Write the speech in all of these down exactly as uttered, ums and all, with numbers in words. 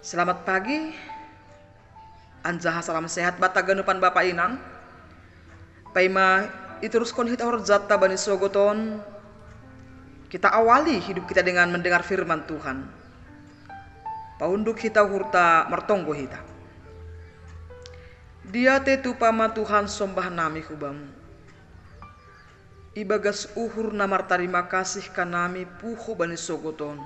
Selamat pagi. Anjaha salam sehat bata ganupan bapa inang. Paima ituruskon hita horjanta bani sogot on, kita awali hidup kita dengan mendengar firman Tuhan. Paunduk hita uhurta, martonggo hita. Dia te tupa ma Tuhan sombah nami hu Bamu. Ibagas uhur na martarima kasih ka nami puho bani sogot on.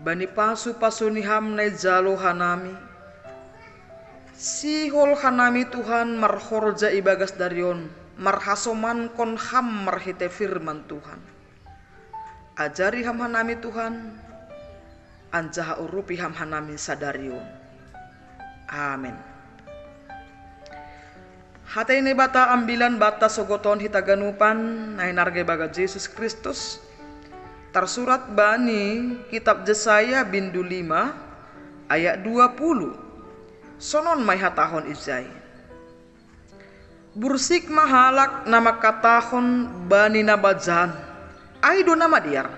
Bani pasu-pasu ni Ham na ijalo hanami, sihol hanami Tuhan marhorja ibagas dari on, marhasomankon Ham marhite firman Tuhan. Ajari Ham hanami Tuhan, anjaha urupi Ham hanami sadari on. Amen. Hata ni Naibata ambilan banta sogot on hita ganupan na hinarga ibagas Jesus Kristus, tarsurat bani kitab Jesaya bindu lima ayat dua puluh. Sonon ma ihatahon ijai: Bursik ma halak na mangkatahon bani na bajan, ai do na madear.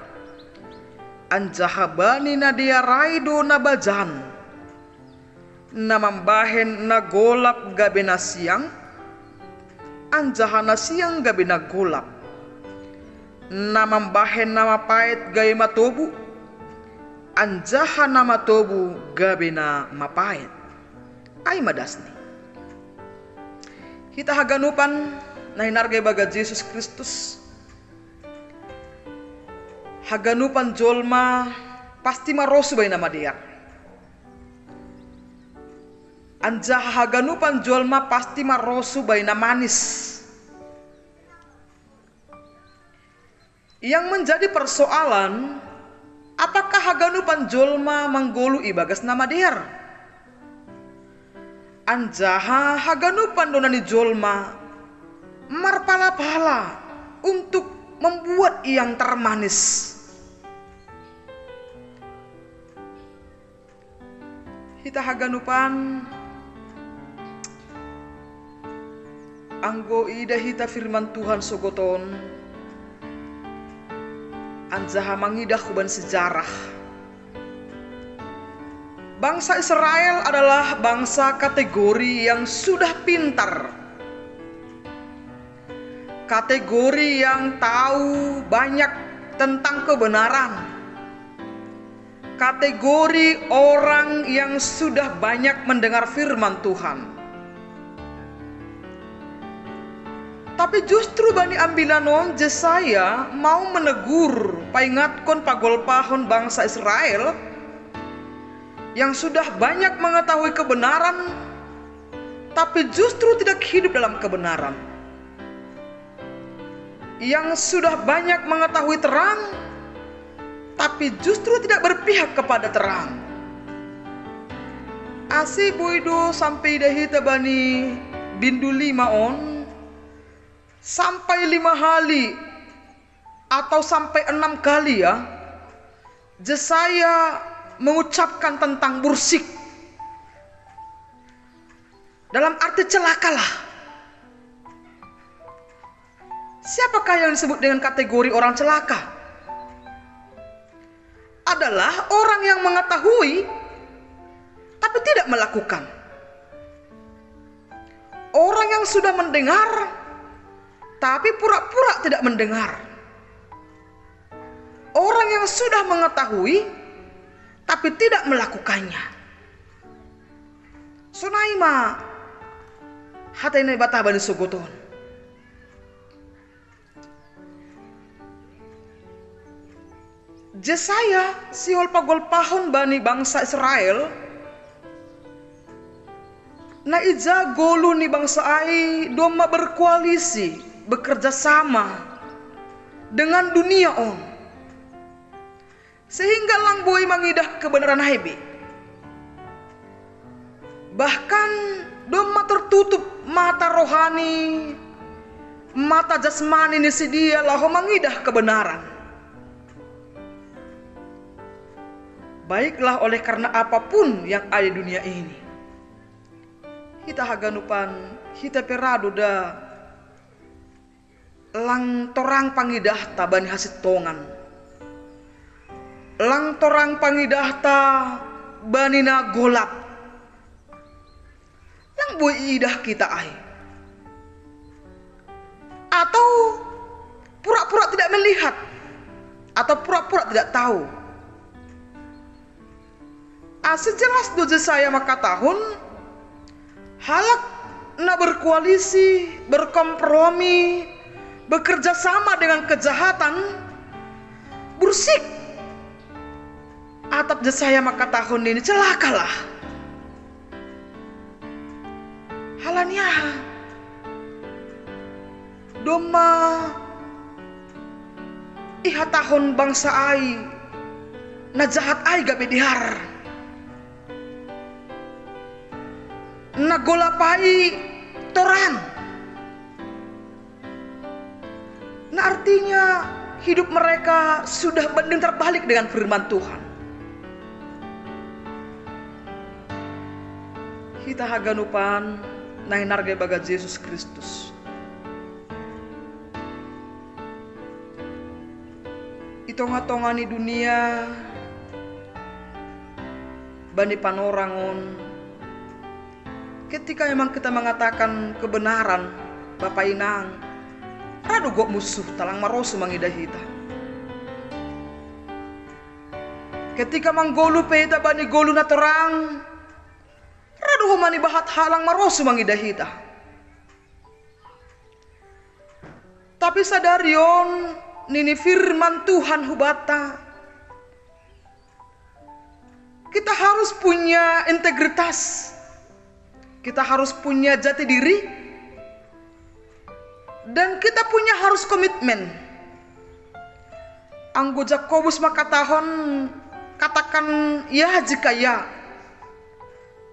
Anjaha bani na dear ai do na bajan, na mambahen na golap gabe na siang, anjaha na siang gabe na golap, na mambahen na mapaet gabe matobu, anjaha na matobu gabe na mapaet. Ai ma dasni. Hita haganupan na hinarga ibagas Jesus Kristus, haganupan jolma pasti ma rosu bai na madear. Anjaha haganupan jolma pasti ma rosu bai na manis. Yang menjadi persoalan, apakah haganupan jolma manggoluh ibagas na madear? Anjaha haganupan do na ni jolma marpala-pala untuk membuat yang termanis. Hita haganupan, anggo iida hita firman Tuhan sogot on, anjaha mangidah huban sejarah, bangsa Israel adalah bangsa kategori yang sudah pintar, kategori yang tahu banyak tentang kebenaran, kategori orang yang sudah banyak mendengar firman Tuhan. Tapi justru bani ambilan on Jesaya mau menegur, paingatkon, pagolpahon bangsa Israel yang sudah banyak mengetahui kebenaran, tapi justru tidak hidup dalam kebenaran. Yang sudah banyak mengetahui terang, tapi justru tidak berpihak kepada terang. Asi boi do sampe iida hita bani bindu lima on, sampai lima hali atau sampai enam kali ya, Jesaya mengucapkan tentang bursik. Dalam arti celakalah. Siapakah yang disebut dengan kategori orang celaka? Adalah orang yang mengetahui tapi tidak melakukan. Orang yang sudah mendengar tapi pura-pura tidak mendengar. Orang yang sudah mengetahui tapi tidak melakukannya. Sonai ma hata ni Naibata bani sogot on. Jesaya sihol pagolpahon bani bangsa Israel, na ija goluh ni bangsa ai domma berkoalisi, bekerja sama dengan dunia on, sehingga lang boi mangidah kebenaran ai be. Bahkan domma tertutup mata rohani, mata jasmani ni sidea laho mangidah kebenaran. Baiklah, oleh karena apapun yang ada di dunia ini, hita haganupan, hita pe ra do da lang torang pangidahta bani hasintongan. Ang torang pangidahta bani na golap. Lang boi idah kita ai. Atau pura-pura tidak melihat. Atau pura-pura tidak tahu. Ah, sejelas do Jesaya makatahon, halak na berkoalisi, berkompromi, bekerja sama dengan kejahatan, bursik. Atap Jesaya makatahon ini, celakalah. Halani aha? Domma ihatahon bangsa ai, na jahat ai gabe dear. Na golap ai torang. Nah, artinya hidup mereka sudah bending terbalik dengan firman Tuhan. Hita haganupan na hinarga ibagas Jesus Kristus. I tonga-tonga ni dunia, bani panorangon, ketika memang kita mengatakan kebenaran, Bapa Inang, ra do gok musuh talang marosu mangidah hita. Ketika manggoluh pe hita bani goluh na torang, ra do homa ni bahat halang marosu mangidah hita. Tapi sadari on, nini firman Tuhan hubata, kita harus punya integritas, kita harus punya jati diri, dan kita punya harus komitmen. Anggo Jakobus makatahon, katakan ya jika ya,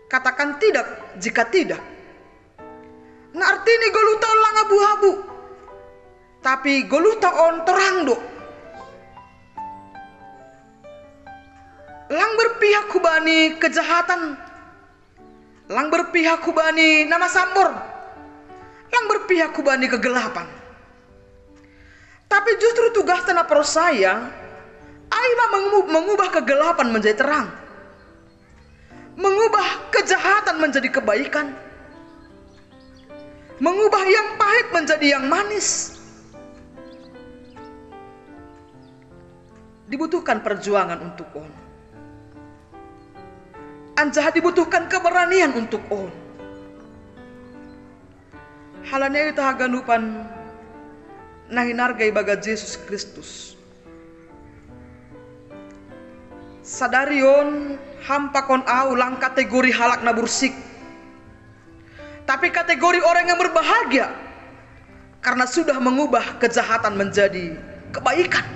katakan tidak jika tidak. Nah, arti ni goluhta on lang abu-abu, tapi goluhta on torang do. Lang berpihak hubani kejahatan, lang berpihak hubani na masambor, lang berpihak hubani kegelapan. Tapi justru tugasta na porsaya ai ma mengubah kegelapan menjadi terang, mengubah kejahatan menjadi kebaikan, mengubah yang pahit menjadi yang manis. Dibutuhkan perjuangan untuk on. Anjaha dibutuhkan keberanian untuk on. Halani ai hita haganupan na hinarga ibagas Jesus Kristus, sadari on ham pakon au lang kategori halak na bursik, tapi kategori orang yang berbahagia karena sudah mengubah kejahatan menjadi kebaikan,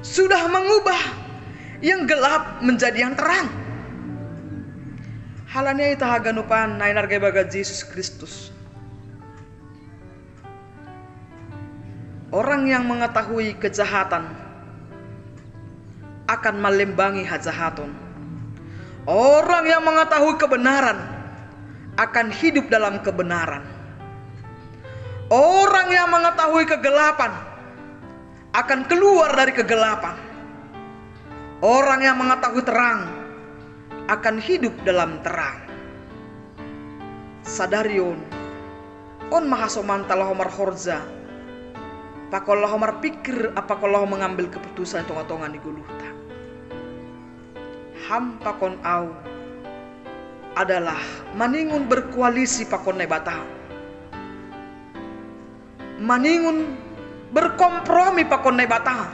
sudah mengubah yang gelap menjadi yang terang. Halani ai hita haganupan na hinarga ibagas Jesus Kristus, orang yang mengetahui kejahatan akan malembangi hajahaton. Orang yang mengetahui kebenaran akan hidup dalam kebenaran. Orang yang mengetahui kegelapan akan keluar dari kegelapan. Orang yang mengetahui terang akan hidup dalam terang. Sadari on, on ma hasomanta laho marhorja, pakon laho marpikir, pakon laho mangambil keputusan i tonga-tonga ni goluhta. Ham pakon au adalah maningon berkoalisi pakon Naibata, maningon berkompromi pakon Naibata,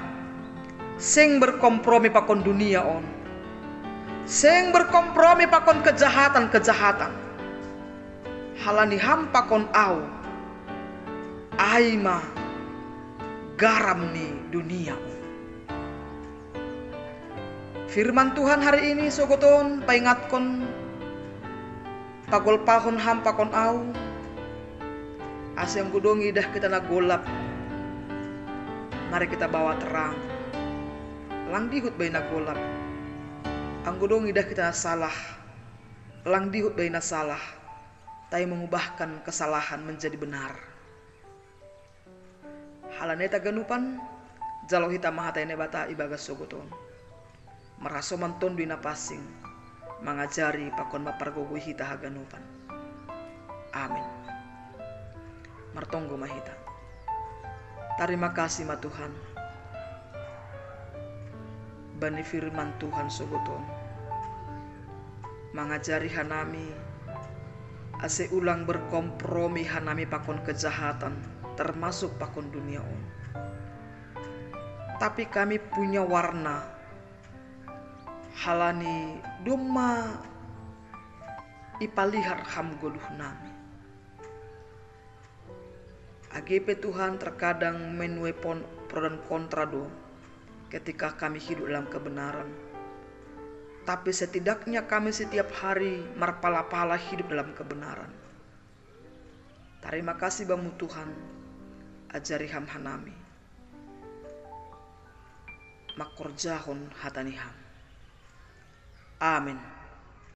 seng berkompromi pakon dunia on, seng berkompromi pakon kejahatan-kejahatan. Halani ham pakon au ai ma garam ni dunia on. Firman Tuhan hari ini sogot on paingatkon, pagolpahon ham pakon au, asa anggo dong idah kita na golap, mari kita bawa terang. Lang dihut bai na golap. Anggo dong idah kita na salah, lang dihut bai na salah, tapi mengubahkan kesalahan menjadi benar. Halani ai hita haganupan, Jalo hita mahatai Naibata ibagas sogot on, marhasoman Tonduina Pasing, mangajari pakon mapargogoi hita haganupan. Amin. Martonggo ma hita. Tarima kasih ma Tuhan bani firman Tuhan sogot on, mangajari hanami ase ulang berkompromi hanami pakon kejahatan, termasuk pakon dunia on. Tapi kami punya warna halani domma ipalihar Ham goluh nami. Age pe Tuhan terkadang menuai pro dan kontra do ketika kami hidup dalam kebenaran. Tapi setidaknya kami setiap hari marpala-pala hidup dalam kebenaran. Tarima kasih Bamu Tuhan, ajari Ham hanami mangkorjahon hata ni Ham. Amin.